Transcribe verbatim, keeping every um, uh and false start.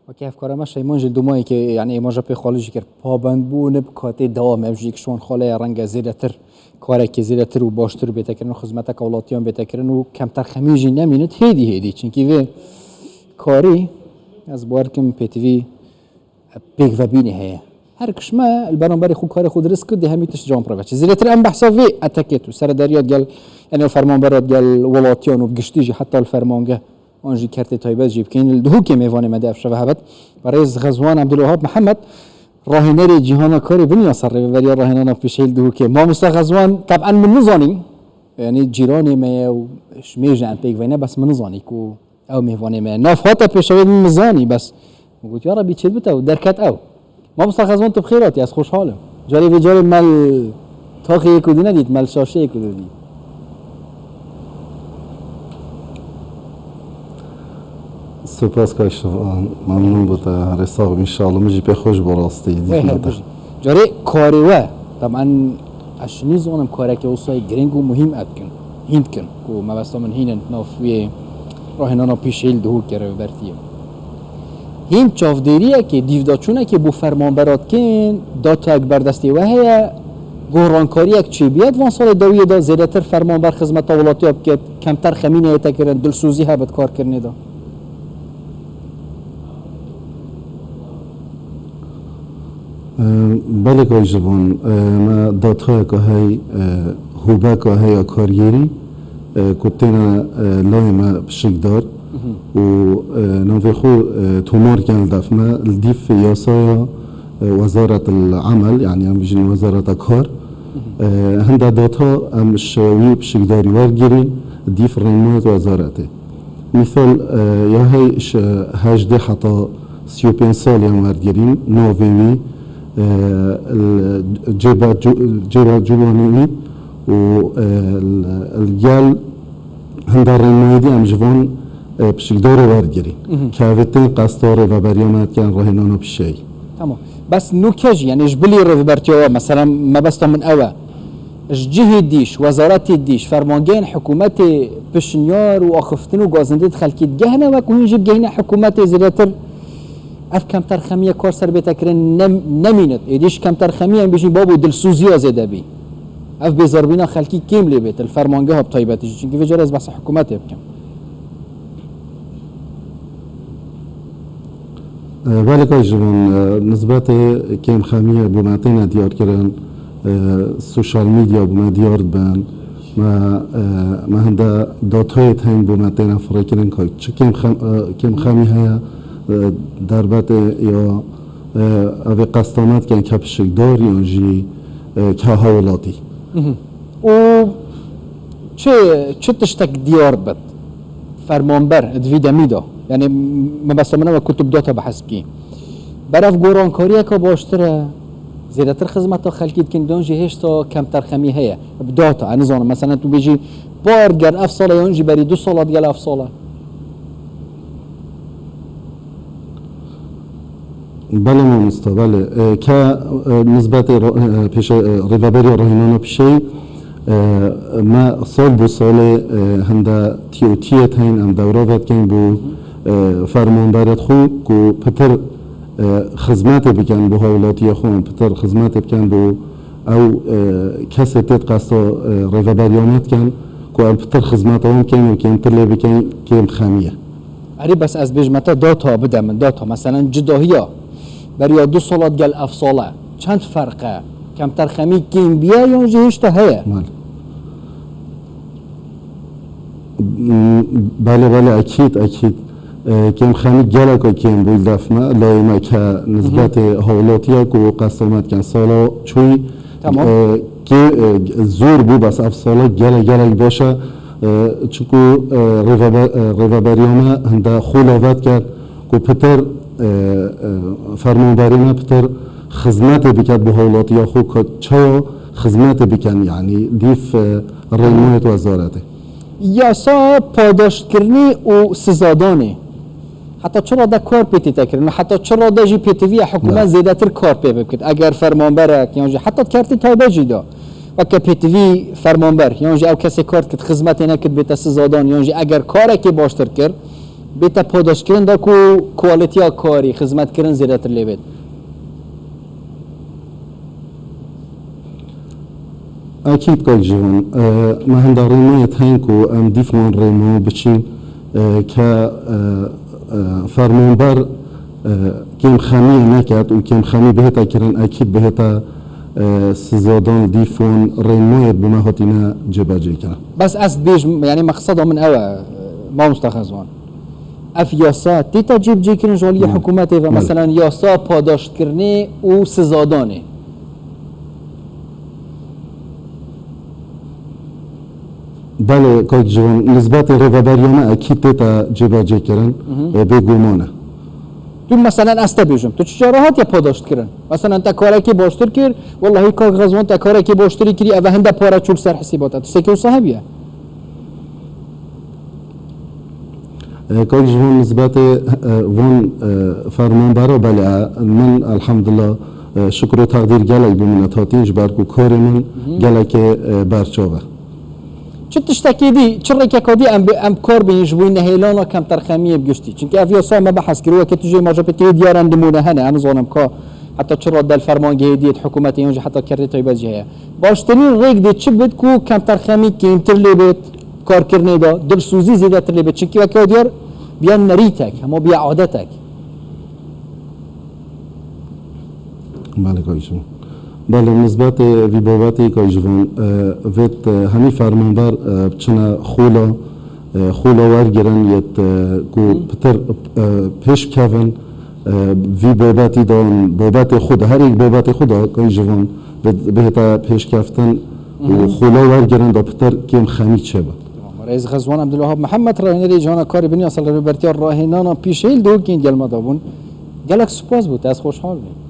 Weke hevkara me Şeyman jî li dûmayekê, yanî êmaja pê xalî jî kir. Pabendbûn bi katê dewam e. Ev jî yek ji wan xalê ye, renge zêdetir, karekê zêdetir û baştir bête kirin û xizmeteke welatiyan bête kirin û kemterxemî jî nemînit hêdî hêdî. Çinkî vê karî ez bawer dikim pêtivî pêkvebînê heye. Her kişme li beramberê xwe karê xwe dirist kir, dê hemî tişt can pir veçe. Zêdetir em behsa vê etekê tu serederiya digel, yanî fermanbera digel welatiyan û bi giştî jî heta li fermangeh an jî kertê taybet jî bikeyin. Li Duhokê mêvanê me de ev şeve hebet. Berêz Xezwan Ebdulwehab Mihemed, rahênerê Cîhana Karê Binyasa, rêveberiya rahênana pêşeyî li Duhokê. Mamosta Xezwan, teb'en min nizanî, yanî cîranê me ye û ji mêj em pêk veyne, bes min nizanî ku ew mêvanê me ye. Nav hate pêşevê min nizanî, bes min got, ya Rebî çêbite û derket ew. Mamosta Xezwan, tu bi xêr hatî, ez xweşhal im. Carê vê carê me li taxê yek û du nedît, me li şaşeyek û du dît. Spas kay Şivan, memnûn bû te. Herê sax bî, înşallah min jî pê xweş bû rastî. Wê dîtina te. Bijî. Carê karê we, taban ez şinî zanim karekê wisa yê girîng û muhîm ev dikin. Hîn dikin ku mebesta min hîn in nav wê rahênana pîşeyî li Duhokê rêvebertiyê. Hîn çavdêriyekê, dîvdaçûnekê bo fermanbera dikin, datayek berdestê we heye, gorankariyek çêbiye di van salê dawiyê de zêdetir fermanber xizmeta welatiya biket, kemter xemî neyête kirin, dilsozî hebe di karkirinê de? Belê kay Jivan, me datayeka hey, hûbeka hey ya kargêrî, ku têne layê me pişikdar û navê xwe tomar ken li def me, li dîf yasaya Wezaret el Emel, yanî em bijîn Wezareta Kar, hinda data em ji wî pişikdarî wergirîn, dîf rênmayet wezaretê. Mîsal, ya hey ji hejdê heta sî û pênc saliyan wergirîn, navê wî, cêba cu-, cêba ciwanê wî û li gel hinda rênmayê dî em ji van pişikdarê wergirîn. Ke evê tên qesta rêveberiya me dikin, rahênana pişeyî. Tamam. Bes nûke jî, yanî ji bilî rêvebertiya we, mesela mebesta min ew e. Ji cihê dî, ji wezaretê dî, ji fermangehên hikûmetê pişinyar û axiftin û gazindê di xelkî digehine we ku hîn jî bigehîne hikûmetê zêdetir ev kemterxemiye kar ser bête kirin, nem-, nemînit. Êdî ji kemterxemiye em bijîn babo dilsûziya zêde bî. Ev bêzarbîna xelkî kêm lê bêt, li fermangeha bi taybetî jî. Çunkî vê carê ez behsa hikûmetê bikim. Belê kay Jivan, nisbetê kêmxemiyê bo me têne diyarkirin, sosyal medya bo me diyar dibin, me, me hinde datayê tên bo me têne firêkirin, kay çi kêmxem-, kêmxemî heye, derbetê ya, evê qesta me dikin ke pişikdar yan jî, ke hawlatî. Û çi, çi tiştek diyar dibit? Fermanber di vî demî de, yanî mebesta min ew e ku tu bi data behs bikî. Berev gorankariyeke baştir e, zêdetir xizmeta xelkî dikin, yan jî hêşta kemterxemî heye. Bi data, ez nizanim, meselen tu bêjî par gel ev sal e, yan jî berî du sala digel ev sal e. Belê mamosta, belê. E, ke, e, nisbetê ro-, e, pêşe-, e, rêveberiya rahînana pişeyî, e, me sal bo salê, e, hinde tîyotiyê tên em dewra vedikeyn bo, e, fermanberêt xwe ku pitir, e, xizmetê bikin bo hawlatiya xwe, em pitir xizmetê bikin bo ew, e, kesê têt qesta, e, rêveberiya me dikin ku em pitir xizmeta wan bikeyn û kêmtir lê bikeyn kêmxemî ye. Erê, bes ez bêjime te data bide min, data, meselen, cidahiya beriya du sala digel ev sala çend ferq e? Kemterxemî kêm biye yan jî hêşta heye? Mal. Belê, belê, ekîd, ekîd. E, kêmxemî geleka kêm bû li def me, layê me ke nisbetê hawlatiya ku qesta me dikin sala çûyî, Tamam. E, kê, e, zor bû, bes ev sala gelek, gelek baş e. E, çiku, e, rêvebe-, e, rêveberiya me hinde xwe lavet kir ku pitir, e, e, fermanberê me pitir xizmetê biket bo hawlatiya xwe, ku çawa xizmetê bikin, yanî dîf, e, rênmayêt wezaretê. Yasa padaştkirinê û sizadanê. Heta çi rade kar pê tête kirin û heta çi rade jî pêtivî ye hikûmet zêdetir kar pê bikit? Eger fermanberek yan jî heta kertê taybet jî de, weke pêtivî fermanber yan jî ew kesê kar dikit, xizmetê nekit, bête sizadan yan jî eger karekê baştir kir, Bête padaşkirin da ku kualitiya karî, xizmetkirin zêdetir lê bêt. Ekîd kak Civan, e, me henda rêmayê hene ku em dîf wan rêma biçîn, e, ke, e, e, fermanber, e, kêmxemiyê neket û kêmxemî bihête kirin, ekîd bihête, e, sizadan dîf wan rêmayê bi me hatîne cêbecêkirin. Bes ez dibêjim, yani meqseda min ew e, mamosta Xezwan. Ev yasa tête cêbicêkirin ji aliyê Hı. hikûmetê ve, Belê. Meselen yasa padaştkirinê û sizadanê. Belê, kak Civan, nisbetê rêveberiya me ekîd tête cêbecêkirin, Hı hı. e, bêguman e. Tu meselen ez te bêjim, tu çi cara hatiye padaştkirin? Meselen te karekî baştir kir, wellahî kak Xezwan te karekî baştirî kirî, eve hinde para çû li ser hesîba te. Tiştekî wisa hebiye? E, kak Civan, nisbetê, e, van, e, fermanbera belê, e, min elhamdulillah, e, şikir û teqdîr gelek bi min re hatîn, ji ber ku karê min Hı hı. gelekê, e, berçav e. Çi tiştekê dî, çi rêkeka dî em bi, em kar bînin ji bo nehêlana kemterxemiyê bi giştî? Çimkî ev yasa me behs kir, weke tu jê maje pê tê diyar em nimûne hene, em zanim ka heta çi radde li fermangehê diyê, hikûmetê yan jî heta kertê taybet jî heye. Baştirîn rêk dê çi bit ku kemterxemî kêmtir lê bêt, karkirinê de dilsûzî zêdetir lê bêt? Çimkî weke diyar biya nerîtek, hema biya adetek. Belê, kak Civan. Belê, nisbetê vî babetê, kak Civan, e, vêt, e, hemî fermanber, e, biçine xola, e, xola wergirin yêt, e, ku Hı. pitir, e, pêş kevin, e, vî babetî de, babetê xwe de, her yek babetê xwe de, kak Civan, vêt, bihête pêşkeftin û Hı hı. xola wergirin de pitir kêmxemî çêbe. Rêz Xezwan Abdulwahab Mihemed, raynerê Cihana Karê Binya Sal Rêbertiya Rahênana Pîşeyî li Dihokên Gelma de bûn. Gelek spas bû te, ez xweşhal bûm.